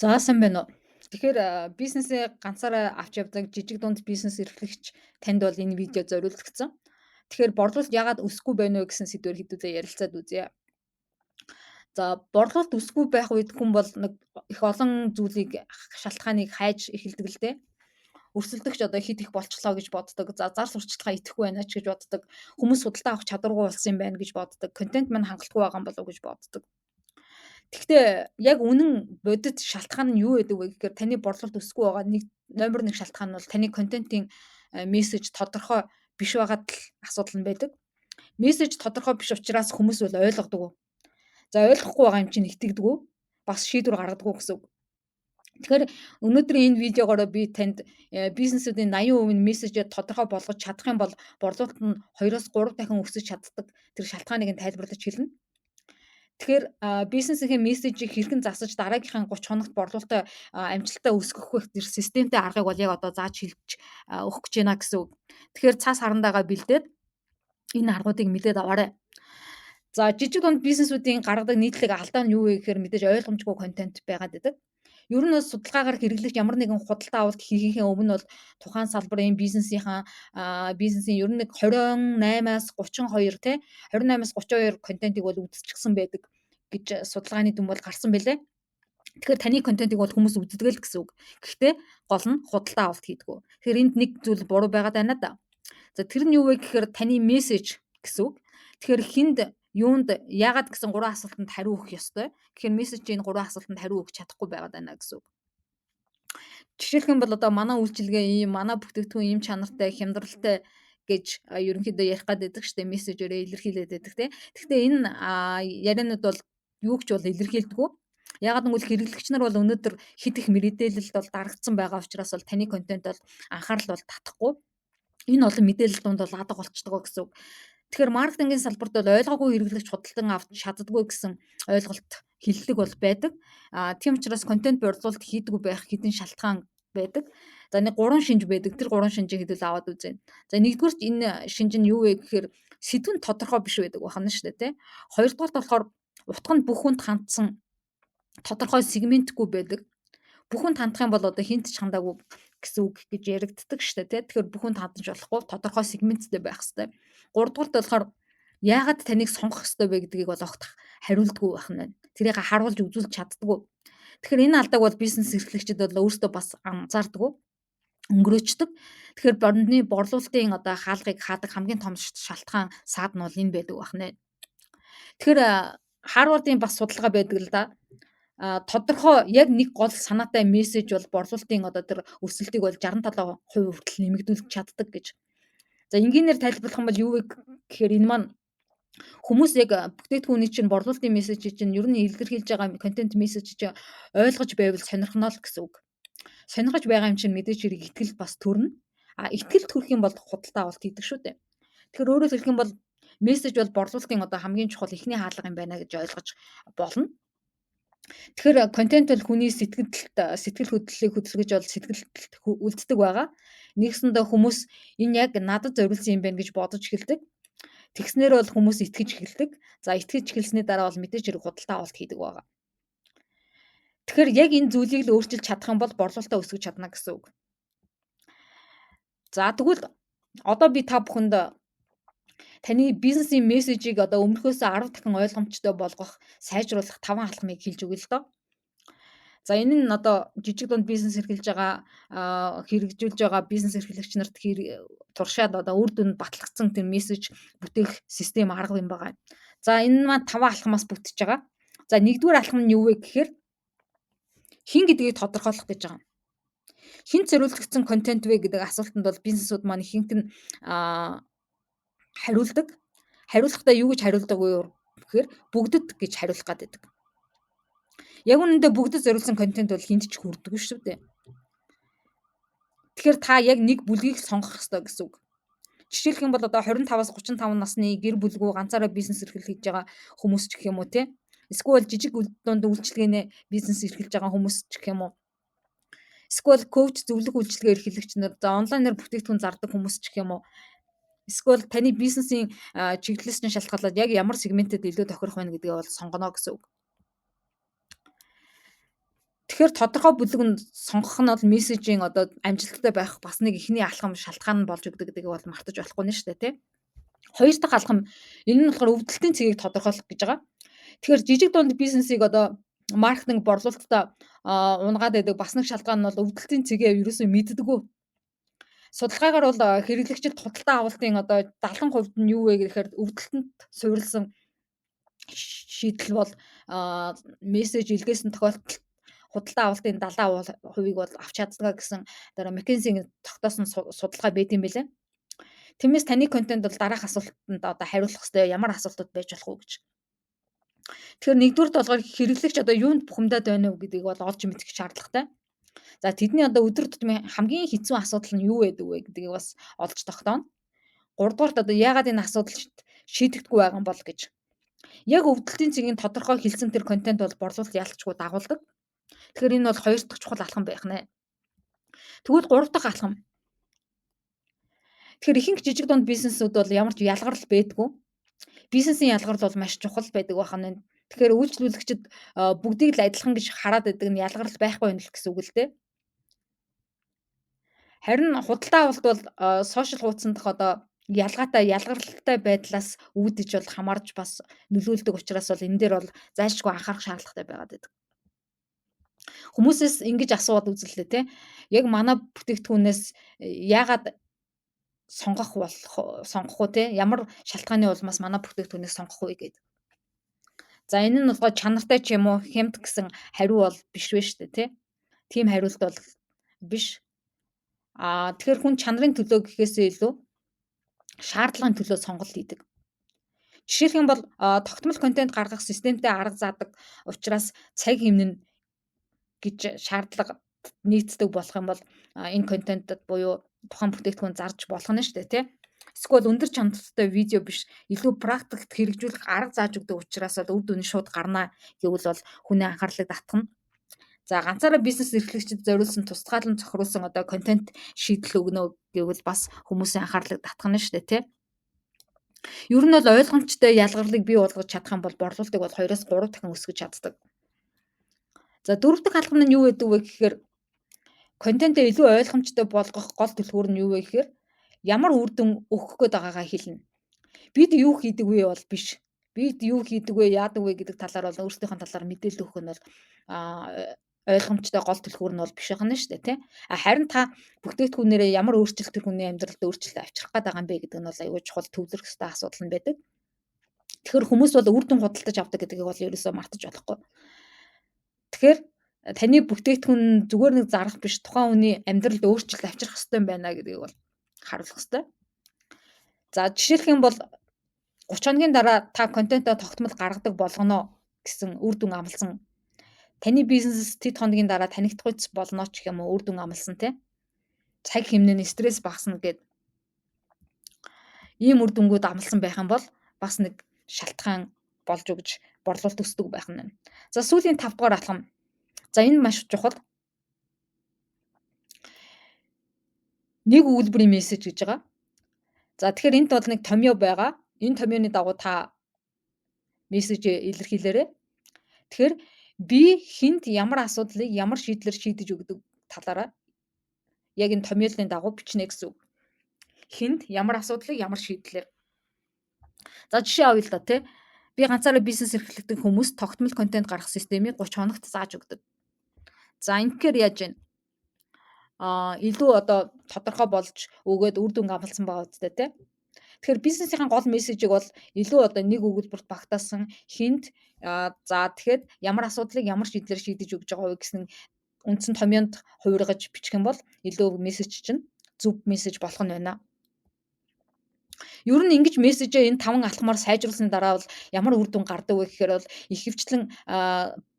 За, сайн байна уу? Тэгэхээр бизнесээ ганцаараа авч явдаг жижиг дунд бизнес эрхлэгч танд бол энэ видео зориулагдсан. Тэгэхээр борлуулалт яагаад өсөхгүй байна вэ гэсэн сэдвээр хэдүүлээ ярилцаад үзье. За, борлуулалт өсөхгүй байх үед хүн бол нэг их олон зүйлийг, шалтгааныг хайж эхэлдэг л дээ. Өрсөлдөгч одоо хэд их болчлоо гэж боддог. За, зар сурталчилгаа идэхгүй байна ч гэж боддог. Хүмүүс худалдаа авах чадваргүй болсон юм байна гэж боддог. Контент маань хангалтгүй байгаа юм болов уу гэж боддог. Тэгэхдээ яг үнэн бодит шалтгаан нь юу гэдэг вэ гэхээр таны борлуулалт өсөхгүй байгаа нэг номер 1 шалтгаан нь бол таны контентын мессеж тодорхой биш байгаад л асуудал нь байдаг. Мессеж тодорхой биш учраас хүмүүс бол ойлгодог. За, ойлгохгүй байгаа юм чинь итгэдэг. Бас шийдвэр гаргадаг гэсэн үг. Тэгэхээр өнөөдрийн энэ видеогоор би танд бизнесүүдийн 80% нь мессежээ тодорхой болгож чадах юм бол борлуулалт нь 2-оос 3 дахин өсөж чаддаг тэр шалтгааныг нь тайлбарлаж хэлнэ. Тэгэхээр бизнесийн мессежийг хэрхэн засаж дараагийнхаа 30 хоногт борлуулалтаа амжилттай өсгөх вэ тэр системтэй аргыг бол яг одоо зааж хэлж өгөх гэж байна гэсэн үг. Тэгэхээр цаас харандаага бэлдээд энэ аргуудыг мэдээд аваарай. За, жижиг дунд бизнесүүдийн гаргадаг нийтлэг алдаа нь юу вэ гэхээр мэдээж ойлгомжгүй контент байгаад байдаг. Ер нь бол судалгаагаар хэрэглэгч ямар нэгэн худалдаа авалт хийхийнхээ өмнө бол тухайн салбарын бизнесийнхаа бизнесийн ер нь нэг 28-аас 32 те 28-аас 32 контентыг бол үзчихсэн байдаг гэж судалгааны дүн бол гарсан байлээ. Тэгэхээр таны контентыг бол хүмүүс үздэг л гэсэн үг. Гэхдээ гол нь худалдаа авалт хийдэг. Тэгэхээр энд нэг зүйл буруу байгаад байна да. За, тэр нь юу вэ гэхээр таны мессеж гэсэн үг. Тэгэхээр хүнд, юунд, яагаад гэсэн гурван асуултанд хариу өгөх ёстой. Тэгэхээр мессежийн гурван асуултанд хариу өгч чадахгүй байгаад байна гэсэн үг. Жишээлх юм бол одоо манай үйлчилгээ ийм, манай бүтээгдэхүүн ийм чанартай, хямдралтай гэж ерөнхийдөө ярих гээд байдаг шүү дээ. Мессежээрээ илэрхийлээд байдаг те. Гэхдээ энэ яриануд бол юу ч бол илэрхийлдэггүй. Яагаад гэвэл хэрэглэгч нар бол өнөөдөр хэд их мэдээлэлд бол дарагдсан байгаа учраас бол таны контент бол анхаарал бол татахгүй. Энэ олон мэдээлэл дунд бол алга болчдөг гэсэн үг. Тэгэхээр маркетингийн салбарт бол ойлгоогүй хэрэглэгч худалдан авч чаддаггүй гэсэн ойлголт, хэллэг бол байдаг. Тийм учраас контент борлуулалт хийдэггүй байх хэдэн шалтгаан байдаг. За, нэг гурван шинж байдаг. Тэр гурван шинжийг хэдүүл аваад үзье. За, нэгдүгээр энэ шинж нь юу вэ гэхээр сэдэв нь тодорхой биш байдаг байна шүү дээ, тэ. Хоёрдугаарт болохоор утга нь бүх хүнд хандсан тодорхой сегментгүй байдаг. Бүх хүнд хандах юм бол одоо хэнд ч хандаагүй гэсэн үг гэж яригддаг шүү дээ, тэ. Тэгэхээр бүх хүнд хандаж болохгүй, тодорхой сегменттэй байх хэрэгтэй. Гуравдугаарт болохоор яагаад таныг сонгох ёстой вэ гэдгийг бол огт хариулдаггүй байх нь байна. Тэрийг харуулж үзүүлж чаддаггүй. Тэгэхээр энэ алдааг бол бизнес эрхлэгчид бол өөрсдөө бас анзаардаггүй, өнгөрөөчдөг. Тэгэхээр бордны борлуулалтын одоо хаалгыг хаадаг хамгийн том шалтгаан саад нь бол энэ байдаг байх нэ. Тэгэхээр Харвардын бас судалгаа байдаг л да. Тодорхой яг нэг гол санаатай мессеж бол борлуулалтын одоо тэр өсөлтийг бол 67% хүртэл нэмэгдүүлж чаддаг гэж. За, энгийнээр тайлбарлах юм бол юу вэ гэхээр энэ маань хүмүүс яг бүтээгдэхүүний чинь, борлуулалтын мессеж чинь, ер нь илэрхийлж байгаа контент мессеж чинь ойлгож байвал сонирхоно л гэсэн үг. Сонирхож байгаа юм чинь мэдээж хэрэг итгэл бас төрнө. А итгэл төрөх юм бол худалдаа авалт хийдэг шүү дээ. Тэгэхээр өөрөөр хэлэх юм бол мессеж бол борлуулалтын одоо хамгийн чухал эхний хаалга юм байна гэж ойлгож болно. Тэгэхээр контент бол хүний сэтгэлд сэтгэл хөдлөлийг хөдөлгөж бол сэтгэлд үлддэг байгаа. Нэгсэндээ хүмүүс энэ яг надад зориулсан юм байна гэж бодож эхэлдэг. Тэгснээр бол хүмүүс итгэж эхэлдэг. За, итгэж эхэлсний дараа бол мэдээж хэрэг худалдаа авалт хийдэг байгаа. Тэгэхээр яг энэ зүйлийг л өөрчилж чадах юм бол борлуулалтаа өсгөж чадна гэсэн үг. За, тэгвэл одоо би та бүхэнд таны бизнесийн мессежийг одоо өмнөхөөсөө 10 дахин ойлгомжтой болгох, сайжруулах 5 алхмыг хэлж өгье л доо. За, энэ нь одоо жижиг дунд бизнес эрхэлж байгаа, хэрэгжүүлж байгаа бизнес эрхлэгч нарт туршаад одоо үр дүнд батлагдсан тэр мессеж бүтээх систем, арга юм байгаа. За, энэ маань 5 алхмаас бүтэж байгаа. За, нэгдүгээр алхам нь юу вэ гэхээр хэн гэдгийг тодорхойлох гэж байгаа. Хэнд зориулагдсан контент вэ гэдэг асуултанд бол бизнесүүд маань ихэнх нь хариулдаг. Хариулахдаа юу гэж хариулдаг вэ гэхээр бүгдэд гэж хариулах гэдэг. Яг үнэндээ бүгдэд зориулсан контент бол хэнд ч хүрдэггүй шүү дээ. Тэгэхээр та яг нэг бүлгийг сонгох ёстой гэсэн үг. Жишээлх юм бол одоо 25-аас 35 насны гэр бүлгүй, ганцаараа бизнес эрхлэл хийж байгаа хүмүүс ч гэх юм уу те. Эсвэл жижиг дунд үйлчилгээний бизнес эрхэлж байгаа хүмүүс ч гэх юм уу. Эсвэл коуч, зөвлөх үйлчилгээ эрхлэгч нар, за онлайнаар бүтээгдэхүүн зардаг хүмүүс ч гэх юм уу. Эсвэл таны бизнесийн чиглэлээс нь шалтгаалаад яг ямар сегментэд илүү тохирох вэ гэдгээ бол сонгоно гэсэн үг. Тэгэхээр тодорхой бүлэг нь сонгох нь бол мессежийн одоо амжилттай байх бас нэг эхний алхам, шалтгаан нь болж өгдөг гэдгийг бол мартаж болохгүй нь шүү дээ, тий. Хоёр дахь алхам энэ нь болохоор өвдөлтийн цэгийг тодорхойлох гэж байгаа. Тэгэхээр жижиг дунд бизнесийг одоо маркетинг борлуулалтаа унгаад байдаг бас нэг шалтгаан нь бол өвдөлтийн цэгээ ерөөсөө мэддэггүй. Судалгаагаар бол хэрэглэгчид худалдаа авалтын одоо 70% нь юу вэ гэхээр өвдөлтөнд суурилсан шийдэл бол мессеж илгээсэн тохиолдолд худалдаа авалтын 70%-ийг бол авч чаддаг гэсэн дараа McKinsey-ийн тогтоосон судалгаа байт юм билээ. Тиймээс таны контент бол дараах асуултанд одоо хариулах хэрэгтэй, ямар асуултууд байж болох вэ гэж. Тэгэхээр нэгдүгээрт болохоор хэрэглэгч одоо юунд бухимдаад байна вэ гэдгийг бол олж мэдэх шаардлагатай. За тэдний одоо өдөр тутмын хамгийн хэцүү асуудал нь юу байдаг вэ гэдгийг бас олж тогтооно. Гуравдугаарт одоо яагаад энэ асуудал шийдэгдэхгүй байгаа юм бол гэж. Яг өвдөлтийн цэгийн тодорхой хэлсэн тэр контент бол борлуулалт яалтчгүй дагуулдаг. Тэгэхээр энэ бол хоёр дахь чухал алхам байх нэ. Тэгвэл гурав дахь алхам. Тэгэхээр ихэнх жижиг дунд бизнесүүд бол ямар ч ялгарл байдаггүй. Бизнесийн ялгарл бол маш чухал байдаг байна. Тэгэхээр үйлчлүүлэгчид бүгдийг л адилхан гэж хараад байдаг нь ялгарл байхгүй юм л гэсэн үг л дээ. Харин худалдаа авалт бол сошиал хуудсан дах одоо ялгаатай ялгаралтай байдлаас үүдэж бол хамаарч бас нөлөөлдөг учраас бол энэ дээр бол зайлшгүй анхаарах шаардлагатай байгаад байдаг. Хүмүүсээс ингэж асууад үзэлээ те. Яг манай бүтээгдэхүүнээс яагаад сонгох болох сонгох уу те? Ямар шалтгааны улмаас манай бүтээгдэхүүнийг сонгох вэ гэдэг. За энэ нь болохоор чанартай ч юм уу хямд гэсэн хариу бол биш вэ шүү дээ те. Тийм хариулт бол биш. Аа тэгэхээр хүн чанарын төлөө гэхээсээ илүү шаардлагын төлөө сонголт хийдэг. Жишээлх юм бол тогтмол контент гаргах системтэй арга заадаг учраас цаг хэмнэн гэж шаардлага нийцдэг болох юм бол энэ контентод буюу тухайн бүтээгдэхүүн зарж болох нь шүү дээ тий. Эсвэл өндөр чанартай видео биш, илүү практикт хэрэгжүүлэх арга зааж өгдөг учраас бол үр дүн шууд гарна гэвэл бол хүний анхаарлыг татна. За ганцаараа бизнес эрхлэгчид зориулсан тусгаалan зохируулсан одоо контент шийдэл өгнө гэвэл бас хүмүүсийн анхаарлыг татгана шүү дээ тий. Ер нь бол ойлгомжтой ялгарлыг бий болгож чадах юм бол борлуулалтыг бол 2-3 дахин өсгөж чаддаг. За дөрөв дэх алхам нь юу гэдэг вэ гэхээр контентээ илүү ойлгомжтой болгох гол түлхүүр нь юу вэ гэхээр ямар үр дүн өгөх гээд байгаагаа хэлнэ. Бид юу хийдэг вэ бол биш. Бид юу хийдэг вэ, яадаг вэ гэдэг талаар бол өөрсдийнхөө талаар мэдээлэл өгөх нь бол ойлгомжтой гол түлхүүр нь бол биш байна шүү дээ, тий. А харин та бүтээгдэхүүнээрээ ямар өөрчлөлт тэр хүний амьдралд өөрчлөлт авчрах гээд байгаа юм бэ гэдэг нь бол аюул чухал төвлөрөх ёстой асуудал нь байдаг. Тэгэхээр хүмүүс бол үр дүн худалдаж авдаг гэдгийг бол ерөөсөө мартаж болохгүй. Тэгэхээр таны бүтээгдэхүүн зүгээр нэг зарах биш, тухайн хүний амьдралд өөрчлөлт авчрах ёстой юм байна гэдгийг бол харуулах ёстой. За жишээлх юм бол 30 хоногийн дараа та контентоо тогтмол гаргадаг болгоно гэсэн үр дүн амласан. Таны бизнес тэд хоногийн дараа танигдахуйц болно ч гэх юм уу үр дүн амласан тий. Цаг хэмнэн стресс багасна гэд ийм үр дүнгууд амласан байх юм бол бас нэг шалтгаан болж өгж борлуулалт өсдөг байх нь. За сүүлийн 5 дугаар алхам. За энэ маш чухал. Нэг өгүүлбэрийн мессеж гэж байгаа. За тэгэхээр энд бол нэг томьёо байгаа. Энэ томьёоны дагуу та мессеж илэрхийлээрэй. Тэгэхээр би хүнд ямар асуудлыг ямар шийдлэр шийдэж өгдөг талаараа яг энэ томьёолын дагуу бичнэ гэсэн үг. Хүнд ямар асуудлыг ямар шийдлэр. За жишээ авъя л да тий. Би ганцаараа бизнес эрхлэгдэх хүмүүс тогтмол контент гаргах системийг 30 хоногт зааж өгдөг. За ингэхээр яаж вэ? Илүү одоо тодорхой болж өгөөд үр дүн амласан байгаа үстэй тий. Тэгэхээр бизнесийн гол мессежийг бол илүү одоо нэг өгүүлбэрт багтаасан хинт за тэгэхэд ямар асуудлыг ямар шийдлэр шийдэж өгж байгаа вэ гэсэн үндсэн томьёонд хувиргаж бичих юм бол илүү мессеж чинь зөв мессеж болох нь байна. Ер нь ингэж мессежээ энэ 5 алхмаар сайжруулсны дараа бол ямар үр дүн гардаг вэ гэхээр бол ихэвчлэн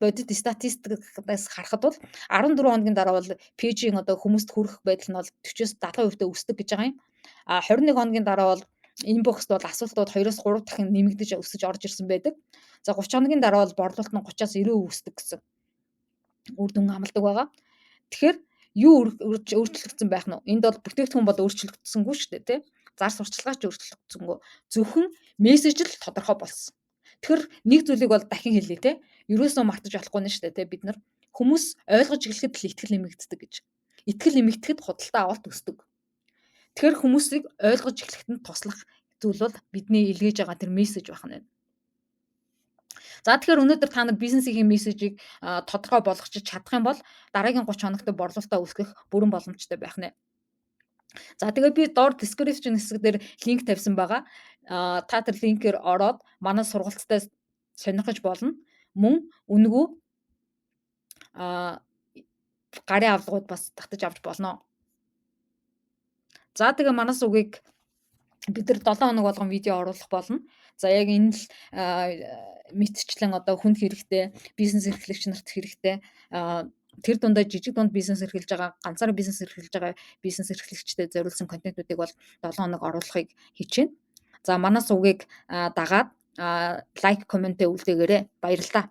бодит статистикаас харахад бол 14 хоногийн дараа бол пэйжийн одоо хүмүүст хүрэх байдал нь бол 40-с 70% өсдөг гэж байгаа юм. А 21 хоногийн дараа бол инбокст бол асуултууд 2-3 дахин нэмэгдэж өсөж орж ирсэн байдаг. За 30 хоногийн дараа бол борлуулалт нь 30-аас 90% өсдөг гэсэн үр дүн амладаг байгаа. Тэгэхээр юу өөрчлөгдсөн байх нь вэ? Энд бол бүтээгдэхүүн бол өөрчлөгдсөнгүй шүү дээ, тий? Зар сурталчилгаа ч өөрчлөгдсөнгөө. Зөвхөн мессеж л тодорхой болсон. Тэгэхээр нэг зүйлийг бол дахин хэлье, тий? Ерөөсөө мартаж болохгүй нь шүү дээ, тий? Бид нар Хүмүүс ойлгож эхлэхэд л итгэл нэмэгддэг гэж. Итгэл нэмэгдэхэд худалдаа авалт өсдөг. Тэгэхээр хүмүүсийг ойлгож эхлэхэд нь туслах зүйл бол бидний илгээж байгаа тэр мессеж байх нь. За, тэгэхээр өнөөдөр та нар бизнесийн мессежийг тодорхой болгож чадах юм бол дараагийн 30 хоногт борлуулалтаа өсгөх бүрэн боломжтой байх нэ. За, тэгээд би доор description хэсэг дээр линк тавьсан байгаа. Та тэр линкээр ороод манай сургалттай сонирхож болно. Мөн үнэгүй гарын авлагууд бас татаж авч болно. За, тэгээ манай сувгийг бид нар 7 хоног болгон видео оруулах болно. За, яг энэ л мэтчлэн одоо хүнд хэрэгтэй, бизнес эрхлэгч нарт хэрэгтэй, тэр дундаа жижиг дунд бизнес эрхэлж байгаа, ганцаараа бизнес эрхэлж байгаа бизнес эрхлэгчдэд зориулсан контентуудыг бол 7 хоног оруулахыг хичээнэ. За, манай сувгийг дагаад лайк, комментээ үлдээгээрэй. Баярлалаа.